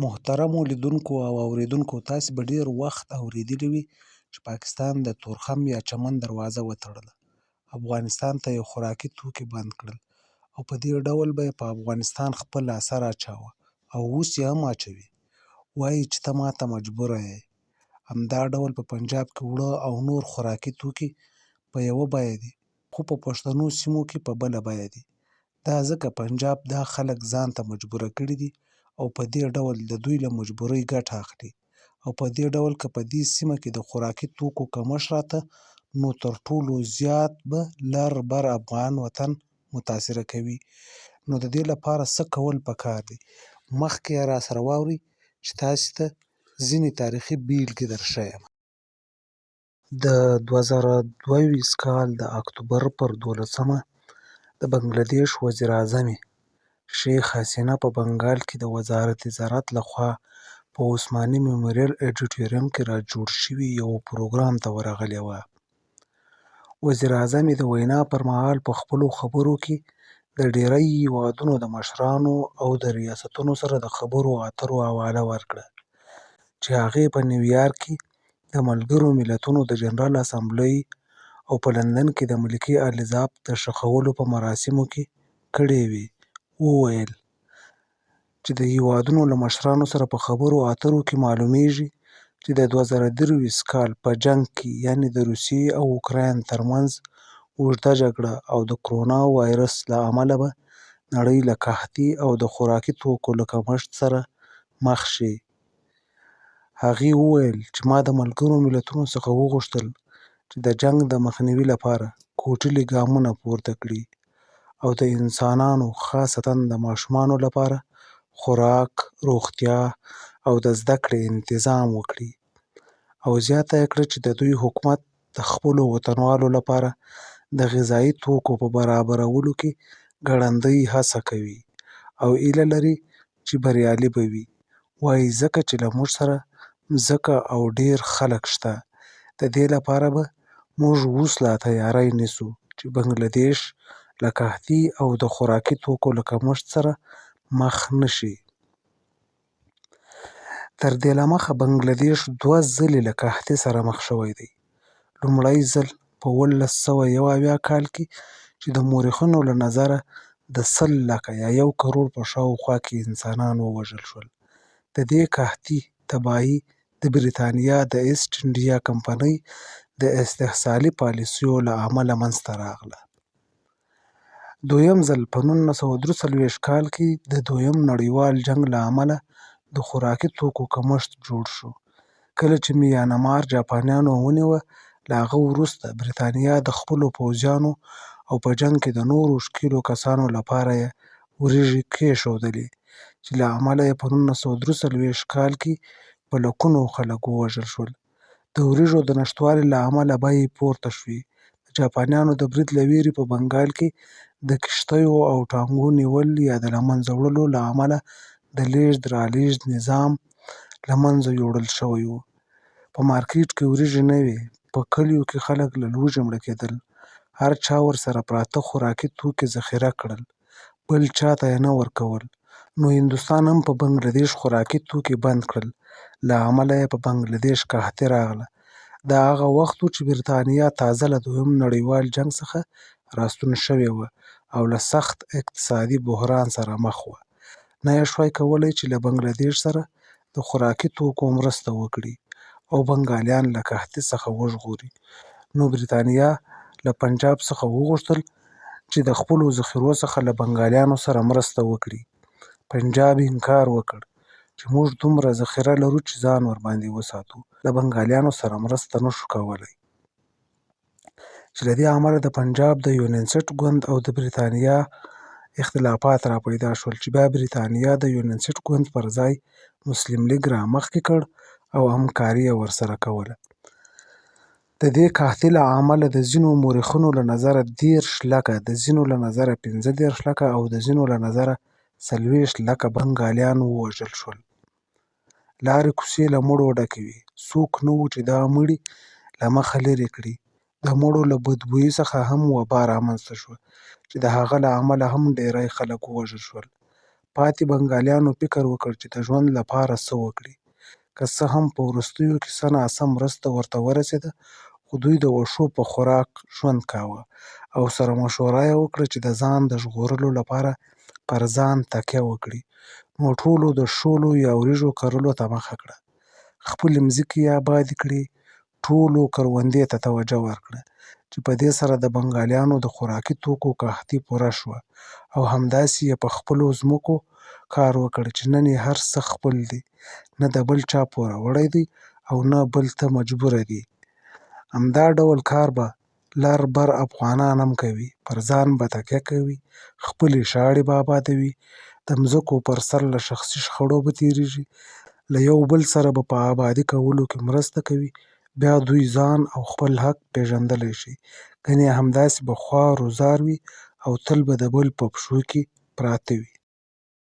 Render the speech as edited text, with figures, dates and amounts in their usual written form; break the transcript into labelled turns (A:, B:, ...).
A: محترمو لیدونکو او اورېدونکو، تاسې به ډېر وخت اورېدلي وي چې پاکستان د تورخم یا چمن دروازه وتړله، افغانستان ته یې خوراکي توکي بند کړل او په دې ډول به یې په افغانستان خپل اثر اچاوه او اوس یې هم اچوي. وایي چې ته ماته مجبوره یې. همدا ډول په پنجاب کې اوړه او نور خوراکي توکي په یوه بیه دي، خو په پښتنو سیمو کې په بله بیه دي. دا ځکه پنجاب دا خلک ځان ته مجبوره کړي دي او په دې ډول د دوی له مجبورۍ ګټه اخلي او په دې ډول که په دې سیمه کې د خوراکي توکو کمښت راته نو تر ټولو زیات به لر بر افغان وطن متاثره کوي. نو د دې لپاره څه کول پکار دي؟ مخکې یې راسره واورئ چې تاسې ته ځینې تاریخي بیلګې درښیم. د 2022 کال د اکتوبر پر 12مه د بنګله دېش وزیراعظمې شیخ حسینه په بنګال کې د وزارت زراعت لخوا په عثماني میموریل اډیټوریم کې راجوړ شوي یوه پروګرام ته ورغلې وه. وزیراعظمې د وینا پر مهال په خپلو خبرو کې د ډېری هېوادونو د مشرانو او د ریاستونو سره د خبرو اترو حواله ورکړه چې هغې په نیویارک کې د ملګرو ملتونو د جنرال اسمبلۍ او په لندن کې د ملکې الیزابت د ښخولو په مراسمو کې کړې وې. وویل چې د هېوادونو له مشرانو سره په خبرو اترو کې معلومېږي چې د 2023 کال په جنګ کې، یعنې د روسیې او اوکراین ترمنځ اوږده جګړه او د کرونا وایرس له امله به نړۍ له قحطي او د خوراکي توکو له کمښت سره مخ شي. هغې وویل چې ما د ملګرو ملتونو څخه وغوښتل چې د جنګ د مخنیوي لپاره کوټلي ګامونه پورته کړي او د انسانانو، خاصتاً د ماشومانو لپاره خوراک، روغتیا او د زده کړې انتظام وکړي. او زیاته یې کړه چې د دوی حکومت د خپلو وطنوالو لپاره د غذایي توکو په برابرولو کې ګړندۍ هڅه کوي او هیله لري چې بریالي به وي. وایي ځکه چې له موږ سره مځکه او ډېر خلک شته، د دې لپاره به موږ اوس لا تیاری نیسو چې بنګله دېش له قحطي او د خوراکي توکو له کمښت سره مخ نه شي. تر دې له مخه بنګله دېش دوه ځلې له قحطي سره مخ شوی دی. لومړی ځل په 1771 کال کې چې د مورخینو له نظره د 100 لکه یا یو کروړ په شاوخوا کې انسانان ووژل شول. د دې قحطي تباهي د بریتانیا د ایسټ انډیا کمپنۍ د استحصالي پالیسیو له امله منځته راغله. دویم ځل په 1943 کال کې د دویم نړیوال جنګ له امله د خوراکي توکو کمښت جوړ شو. کله چې میانمار جاپانیانو ونیوه، له هغه وروسته بریتانیا د خپلو پوځیانو او په جنګ کې د نورو ښکېلو کسانو لپاره یې وریژې کېښودلې چې له امله یې په 1943 کال کې په لکونو خلک ووژل شول. د وریژو د نشتوالي له امله بیې پورته شوې. د جاپانیانو د برید له وېرې په بنګال کې د کښتیو او ټانګو نیول یا د له منځه وړلو له امله د لېږد رالېږد نظام له منځه یوړل شوی و. په مارکېټ کې وریژې نه وې. په کلیو کې خلک له لوږې مړه کېدل. هر چا ورسره پراته خوراکي توکي ذخیره کړل، بل چا ته یې نه ورکول. نو هندوستان هم په بنګله دېش خوراکي توکي بند کړل، له امله یې په بنګله دېش قحطي راغله. دا هغه وخت و چې بریتانیا تازه له دویم نړیوال جنګ څخه راستون شوې وه او له سخت اقتصادي بحران سره مخ وه. نه یې شوای کولی چې له بنګله دېش سره د خوراکي توکو مرسته وکړي او بنګالیان له قحطي څخه وژغوري. نو بریتانیا له پنجاب څخه وغوښتل چې د خپلو ذخیرو څخه له بنګالیانو سره مرسته وکړي. پنجاب انکار وکړ چې موږ دومره ذخیره لرو چې ځان ورباندې وساتو، له بنګالیانو سره مرسته نه شو کولی. چې له دې امله د پنجاب د یونینسټ ګوند او د بریتانیا اختلافات را پیدا شول چې بیا بریتانیا د یونینسټ ګوند پر ځای مسلم لیګ را مخکې کړ او همکاري یې ورسره کوله. د دې قحطي له امله د ځینو مورخینو له نظره 30 لکه، د ځینو له نظره 35 لکه او د ځینو له نظره 40 لکه بنګالیان ووژل شول. لارې کوڅې له مړو ډکې وې، څوک نه وو چې دا مړي له مخه لرې کړي. د مړو له بدبویي څخه هم وبا رامنځته شوه چې د هغه له امله هم ډېری خلک ووژل شول. پاتې بنګالیانو فکر وکړ چې د ژوند لپاره څه وکړي. که څه هم په وروستیو کې څه ناڅه مرسته ورته ورسېده، خو دوی د وښو په خوراک ژوند کاوه او سره مشوره یې وکړه چې د ځان د ژغورلو لپاره پر ځان تکیه وکړي. نو ټولو د شولو یا وریجو کرلو ته مخه کړه. خپلې مځکې یې آبادې کړې. ټولو کروندې ته توجه ورکړه چې په دې سره د بنګالیانو د خوراکي توکو قحطي پوره شوه او همداسې یې په خپلو ځمکو کار وکړ چې نن یې هر څه خپل دي، نه د بل چا پوروړي دي او نه بل ته مجبوره دي. همدا ډول کار به لر بر افغانان هم کوي، پر ځان به تکیه کوي، خپلې شاړې به آبادوي، د مځکو پر سر له شخصي شخړو به تېرېږي، له یو بل سره به په آبادي کولو کې مرسته کوي، بیا دوی ځان او خپل حق پېژندلی شي، کني همداسې به خوار و زار وي او تل به د بل په پښو کې پراته وي.